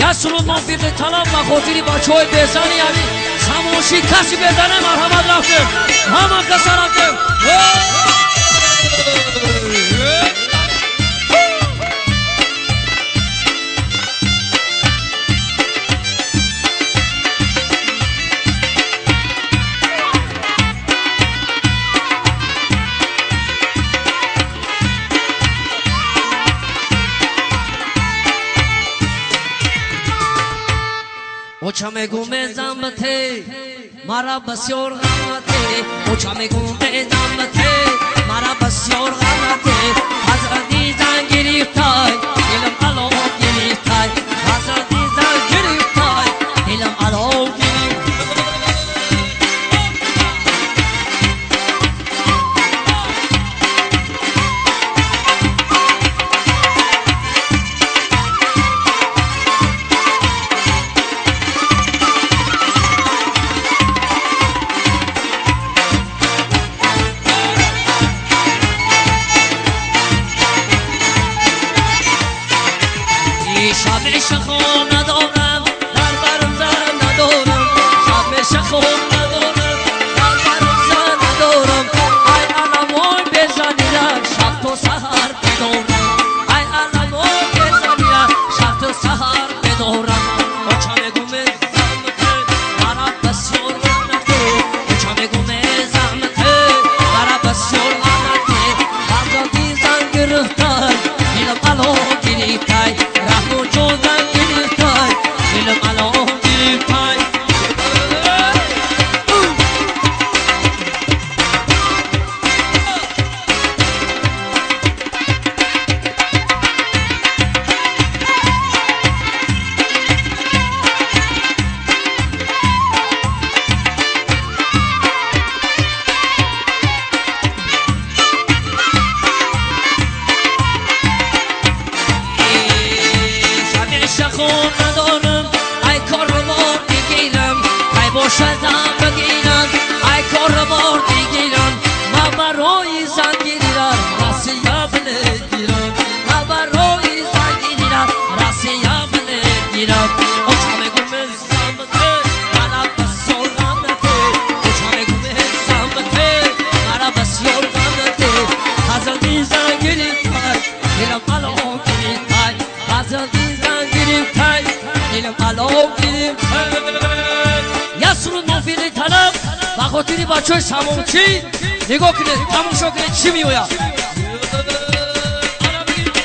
Ясрун мофиқи талаб ба хотири бачаҳои безани ҳамин самоши каси безане марҳамат рафтем. Ҳама каса рафтем. Оча мегу мезам те, мара басёр ғамате. Оча мегу мезам те, мара басёр ғамате. Аз азизан гирифтай, дилам ало гирифтай. Аз азизан гирифтай, дилам ало гирифтай. Нигоҳ кунед, тамошо кунед, чӣ меояд.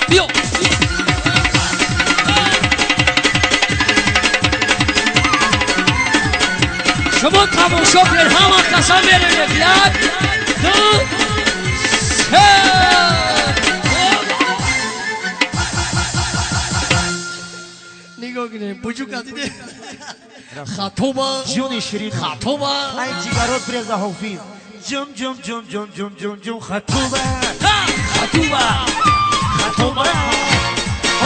Биё. Шумо тамошо кунед, ҳама каса меравед. Як, ду, се. Нигоҳ кунед, буҷука дидед? Хатоба, ҷони ширин, хатоба. Ай ҷигарот бреза ҳофиз. Ҷум ҷум ҷум ҷум ҷум ҷум ҷум хатуба хатуба хатуба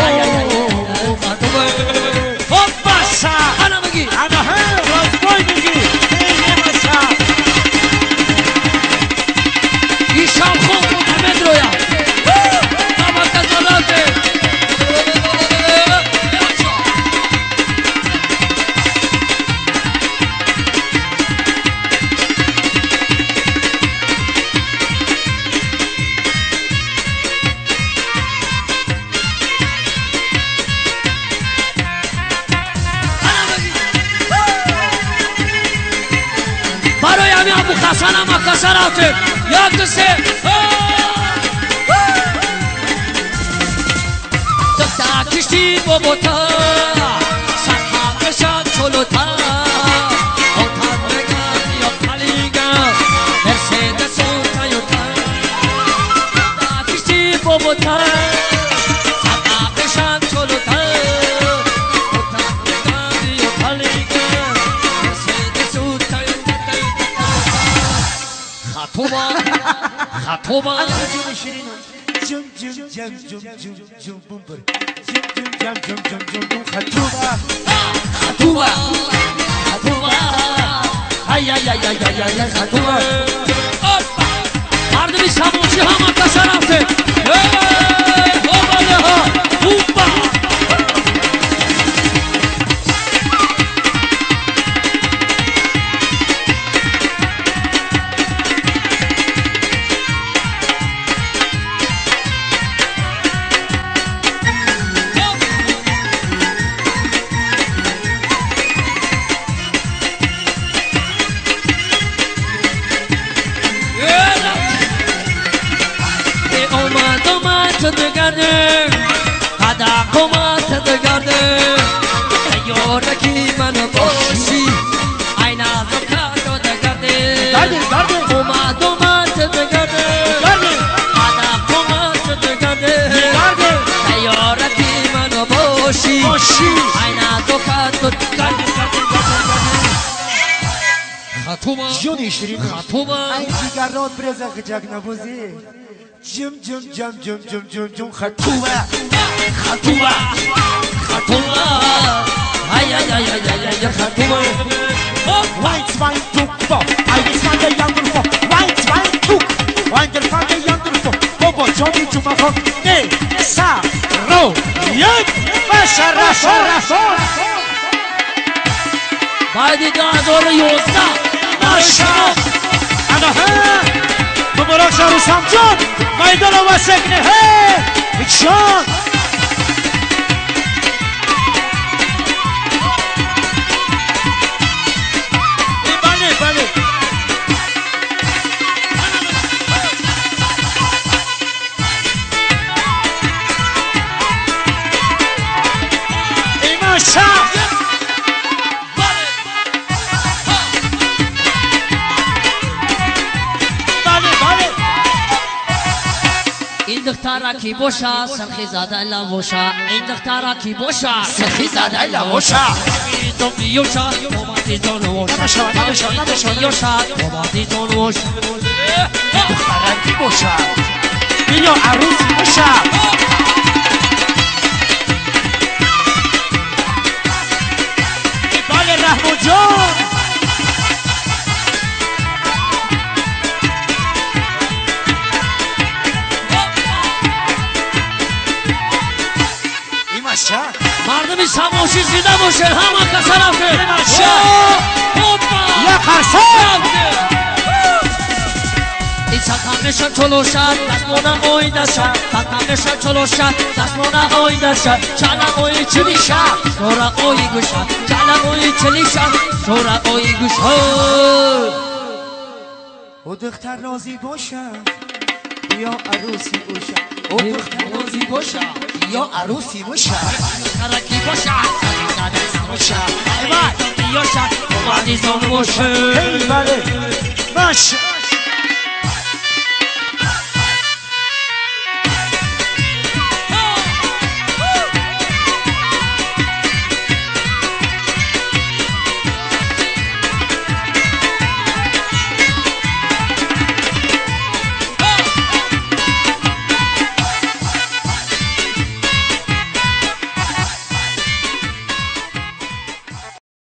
ай ай ай хатуба. Хоппаса ана меги ана ҳа разбой меги эй немаша ишам хоб медроя ҳама казалате. Хасана макаса рафтем. Як, ду, се. Духта кишти бобота, садҳа кашад чолота. Отат меган ё талига, Мерседесу Тойота. Духта кишти бобота, садҳа кашад чолота. Отат меган ё талига, Мерседесу Тойота. Хатоба, хатоба. Ҷум ҷум ҷам ҷум ҷум ҷум бумбур. Ҷум ҷум ҷам ҷум ҷум ҷум бум хатуба хатуба хатуба. Ай ай ай ай ай ай хатуба. Опа! Мардуми самочи ҳама каса рафтем. Эй, хобалеҳо, упа! تیارکی من باشی اینا زکاتو دگرده اومد اومد دگرده ادب اومد دگرده تیارکی من باشی اینا زکاتو دگرده خاتوما جونی شیرین خاتوما ای جگرات برزا خجک نبوزی جم جم جم جم جم جم جم خاتوما خاتوما خاتوما ay ay ay ay ay ay خاتوما 1 2 2 4 1 2 3 4 1 2 2 1 2 3 4 بابا جانی جمعه خان نه سا رو یک بشر رسول بعد 2011 ماشا انا ها مبارک شهر جان میدان و سکنه ها جان بله بله ای ماشا این دخترا کی باشه سرخی زاده لوشا این دخترا کی باشه سرخی زاده لوشا تو بیوشا بابا جانوشا بیوشا بابا جانوشا دخترا کی باشه بیا عروس باشه بله رحمان جان مردمی سماشی زیده باشه همه کسا رفته یا قرصان این چکمشان چلوشد دستمونه اویدشد چکمشان چلوشد دستمونه اویدشد چلم اوی چلیشد شورا اوی گوشد چلم اوی چلیشد شورا اوی گوشد او دختر راضی باشه یا عروسی باشه او دختر راضی باشه یا عروسی باشه ترکی باشه باشه ایوان یاشا اومدی زون باشه ای بله باشه.